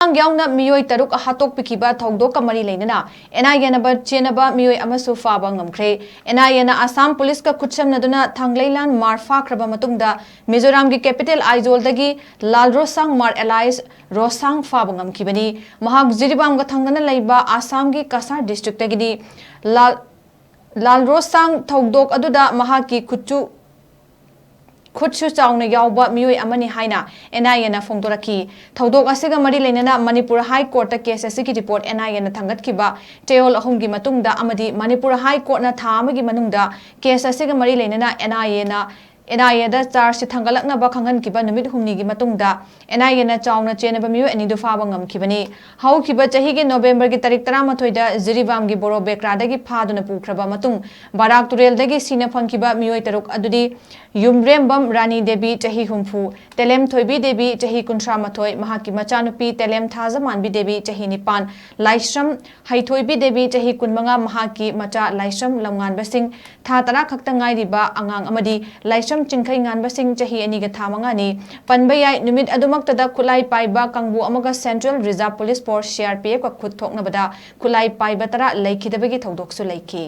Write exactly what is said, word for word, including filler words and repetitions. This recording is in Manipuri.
ꯌꯥꯎꯅ ꯃꯤꯑꯣꯏ ꯇꯔꯨꯛ ꯍꯥꯠꯇꯣꯛꯄꯤꯈꯤꯕ ꯊꯧꯗꯣꯛꯀ ꯃꯔꯤ ꯂꯩꯅꯅ NIAꯅ ꯆꯦꯟꯅꯕ ꯃꯤꯑꯣꯏ ꯑꯃꯁꯨ ꯐꯥꯕ ꯉꯝꯈ꯭ꯔꯦ꯫ NIAꯅ ꯑꯁꯥꯝ ꯄꯨꯂꯤꯁꯀ ꯈꯨꯠꯁꯝꯅꯗꯨꯅ ꯊꯥꯡꯂꯩꯂꯥꯟ ꯃꯥꯔ ꯐꯥꯈ꯭ꯔꯕ ꯃꯇꯨꯡꯗ ꯃꯤꯖꯣꯔꯥꯝꯒꯤ capital ꯑꯥꯏꯖꯣꯜꯗꯒꯤ ꯂꯥꯜꯔꯣꯁꯥꯡ ꯃꯥꯔ alias ꯔꯣꯁꯥꯡ ꯐꯥꯕ ꯉꯝꯈꯤꯕꯅꯤ꯫ ꯃꯍꯥꯛ ꯖꯤꯔꯤꯕꯥꯝꯒ ꯊꯪꯅꯅ ꯂꯩꯕ ꯑꯁꯥꯝꯒꯤ ꯀꯁꯥꯔ districtꯇꯒꯤꯅꯤ꯫ ꯂꯥꯜ ꯂꯥꯜꯔꯣꯁꯥꯡ ꯊꯧꯗꯣꯛ ꯑꯗꯨꯗ ꯃꯍꯥꯛꯀꯤ ꯈꯨꯠꯁꯨ ꯈꯨꯠꯁꯨ ꯆꯥꯎꯅ ꯌꯥꯎꯕ ꯃꯤꯑꯣꯏ ꯑꯃꯅꯤ ꯍꯥꯏꯅ NIAꯅ ꯐꯣꯡꯗꯣꯔꯛꯈꯤ꯫ ꯊꯧꯗꯣꯛ ꯑꯁꯤꯒ ꯃꯔꯤ ꯂꯩꯅꯅ ꯃꯅꯤꯄꯨꯔ High Courtꯇ case ꯑꯁꯤꯒꯤ report NIAꯅ ꯊꯥꯡꯒꯠꯈꯤꯕ ꯆꯌꯣꯜ ꯑꯍꯨꯝꯒꯤ ꯃꯇꯨꯡꯗ ꯑꯃꯗꯤ ꯃꯅꯤꯄꯨꯔ High Courtꯅ ꯊꯥ ꯑꯃꯒꯤ ꯃꯅꯨꯡꯗ case ꯑꯁꯤꯒ ꯃꯔꯤ ꯂꯩꯅꯅ NIAꯅ NIAꯗ charge sheet ꯊꯥꯡꯒꯠꯂꯛꯅꯕ ꯈꯪꯍꯟꯈꯤꯕ ꯅꯨꯃꯤꯠ ꯍꯨꯝꯅꯤꯒꯤ ꯃꯇꯨꯡꯗ NIAꯅ ꯆꯥꯎꯅ ꯆꯦꯟꯅꯕ ꯃꯤꯑꯣꯏ ꯑꯅꯤꯗꯨ ꯐꯥꯕ ꯉꯝꯈꯤꯕꯅꯤ꯫ ꯍꯧꯈꯤꯕ ꯆꯍꯤꯒꯤ Novemberꯒꯤ ꯇꯥꯔꯤꯛ ꯇꯔꯥꯃꯥꯊꯣꯏꯗ ꯖꯤꯔꯤꯕꯥꯝꯒꯤ ꯕꯣꯔꯣ ꯕꯦꯀ꯭ꯔꯥꯗꯒꯤ ꯐꯥꯗꯨꯅ ꯄꯨꯈ꯭ꯔꯕ ꯃꯇꯨꯡ ꯕꯔꯥꯛ ꯇꯨꯔꯦꯜꯗꯒꯤ ꯁꯤꯅ ꯐꯪꯈꯤꯕ ꯃꯤꯑꯣꯏ ꯇꯔꯨꯛ ꯑꯗꯨꯗꯤ ꯌꯨꯝꯔꯦꯝꯕꯝ ꯔꯥꯅꯤ ꯗꯦꯕꯤ, ꯆꯍꯤ ꯍꯨꯝꯐꯨ, ꯇꯦꯂꯦꯝ ꯊꯣꯏꯕꯤ ꯗꯦꯕꯤ, ꯆꯍꯤ ꯀꯨꯟꯊ꯭ꯔꯥ ꯃꯥꯊꯣꯏ, ꯃꯍꯥꯛꯀꯤ ꯃꯆꯥꯅꯨꯄꯤ ꯇꯦꯂꯦꯝ ꯊꯥꯖꯃꯥꯟꯕꯤ ꯗꯦꯕꯤ, ꯆꯍꯤ ꯅꯤꯄꯥꯟ, ꯂꯥꯏꯁ꯭ꯔꯝ ꯍꯩꯊꯣꯏꯕꯤ ꯗꯦꯕꯤ, ꯆꯍꯤ ꯀꯨꯟꯃꯉꯥ, ꯃꯍꯥꯛꯀꯤ ꯃꯆꯥ ꯂꯥꯏꯁ꯭ꯔꯝ ꯂꯝꯉꯥꯟꯕ ꯁꯤꯡ, ꯊꯥ ꯇꯔꯥ ꯈꯛꯇ ꯉꯥꯏꯔꯤꯕ ꯑꯉꯥꯡ ꯑꯃꯗꯤ ꯂꯥꯏꯁ꯭ꯔꯝ ꯆꯤꯡꯈꯩ ꯉꯥꯟꯕ ꯁꯤꯡ, ꯆꯍꯤ ꯑꯅꯤꯒ ꯊꯥ ꯃꯉꯥꯅꯤ꯫ ꯄꯟꯕ ꯌꯥꯏ, ꯅꯨꯃꯤꯠ ꯑꯗꯨꯃꯛꯇꯗ ꯈꯨꯠꯂꯥꯏ ꯄꯥꯏꯕ ꯀꯥꯡꯕꯨ ꯑꯃꯒ Central Reserve Police Force, CRPFꯀ ꯈꯨꯠ ꯊꯣꯛꯅꯕꯗ ꯈꯨꯠꯂꯥꯏ ꯄꯥꯏꯕ ꯇꯔꯥ ꯂꯩꯈꯤꯗꯕꯒꯤ ꯊꯧꯗꯣꯛꯁꯨ ꯂꯩꯈꯤ꯫